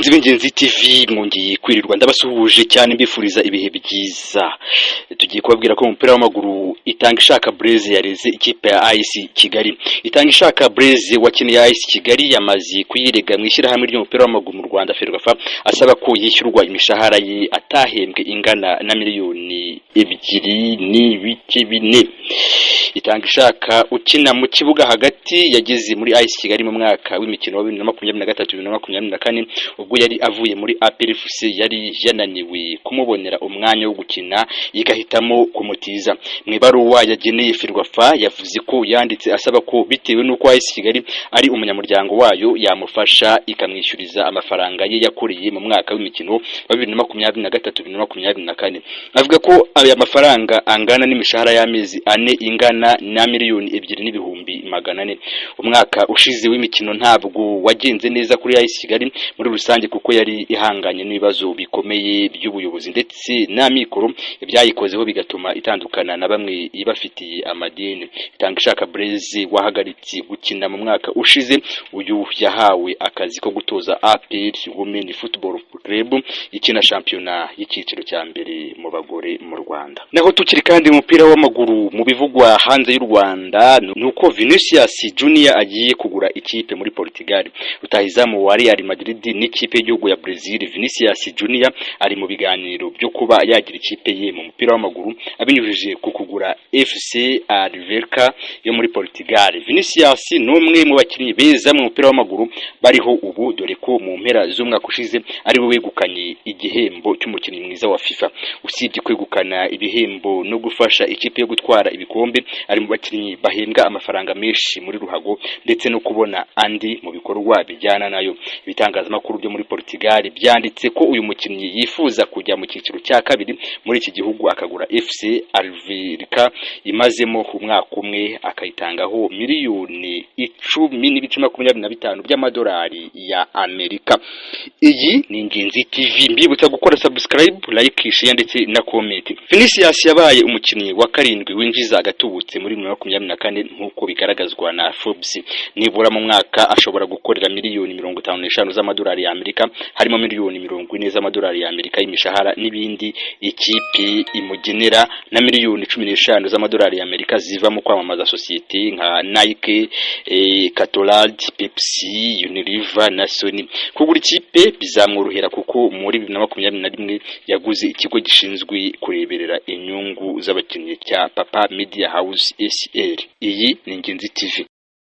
Bakunzi b'Ingenzi TV, mwongeye kwirirwa, ndabasuhuje cyane, mbifuriza ibihe byiza. Tugiye kubabwira ko umupira w'amaguru, Itanga Ishaka Blaise yareze ikipe ya AS Kigali. Itanga Ishaka Blaise wakiniye AS Kigali yamaze kuyirega mu ishyirahamwe ry'umupira w'amaguru mu Rwanda, FERWAFA, asaba ko yishyurwa imishahara ye atahembwe ingana na 2.4 miliyoni. Itanga Ishaka ukina mu kibuga hagati yageze muri AS Kigali mu mwaka w'imikino wa 2023 2024, ubwo yari avuye muri APR FC yari yananiwe kumubonera umwanya wo gukina, igahitamo kumutiza. Mu ibaruwa yageneye FERWAFA, yavuze ko yanditse asaba ko bitewe n'uko AS Kigali ari umunyamuryango wayo, yamufasha ikamwishyuriza amafaranga ye yakoreye mu mwaka w'imikino wa 2023 2024. Avuga ko aya mafaranga angana n'imishahara y'amezi 4 ingana na 2.4 miliyoni. Umwaka ushize w'imikino ntabwo wagenze neza kuri AS Kigali muri rusange, kuko yari ihanganye n'ibibazo bikomeye by'ubuyobozi ndetse n'amikoro ibyayikozeho, bigatuma itandukana na bamwe ibafitiye amadeni. Itanga Ishaka Blaise wahagaritse gukina mu mwaka ushize, uyu yahawe akazi ko gutoza APR Women Football Club ikina shampiyona y'icyiciro cya mbere mu bagore mu Rwanda. Naho tukiri kandi mu mupira w'amaguru, mu bivugwa hanze y'u Rwanda ni uko Vinicius Junior agiye kugura ikipe muri Portugal. Rutahizamu wa Real Madrid n'ikipe y'igihugu ya Brazil, Vinicius Junior, ari mu biganiro byo kuba yagira ikipe ye mu mupira w'amaguru abinyujije ku kugura FC Alverca yo muri Portugal. Vinicius ni umwe mu bakinnyi beza mu mupira w'amaguru bariho ubu, dore ko mu mpera z'umwaka ushize ari we wegukanye igihembo cy'umukinnyi mwiza wa FIFA. Usibye kwegukana ibihembo no gufasha ikipe yo gutwara ibikombe, ari mu bakinnyi bahembwa amafaranga menshi muri ruhago ndetse no kubona andi mu bikorwa bijyana nayo. Ibitangazamakuru byo muri Portugal byanditse ko uyu mukinnyi yifuza kujya mu cyiciro cya kabiri muri iki gihugu, akagura FC Alverca imazemo umwaka umwe, akayitangaho 10.25 miliyoni by'amadolari ya Amerika. Iyi ni Ingenzi TV, mbibutsa gukora subscribe, like, share ndetse na comment. Vinicius yabaye umukinnyi wa karindwi winjiza agatubutse muri 2024 nk'uko bigaragazwa na Forbes. Nibura mu mwaka ashobora gukorera 55 miliyoni z'amadolari ya Amerika, harimo 40 miliyoni z'amadolari ya Amerika y'imishahara n'ibindi ikipe imugenera, na 15 miliyoni z'amadolari ya Amerika ziva mu kwamamaza sosiyete nka Nike, Gatorade, Pepsi, Unilever na Sony. Kugura ikipe bizamworohera kuko muri 2021 yaguze ikigo gishinzwe kureberera inyungu z'abakinnyi cya Papa Media House SL. Iyi ni Ingenzi TV.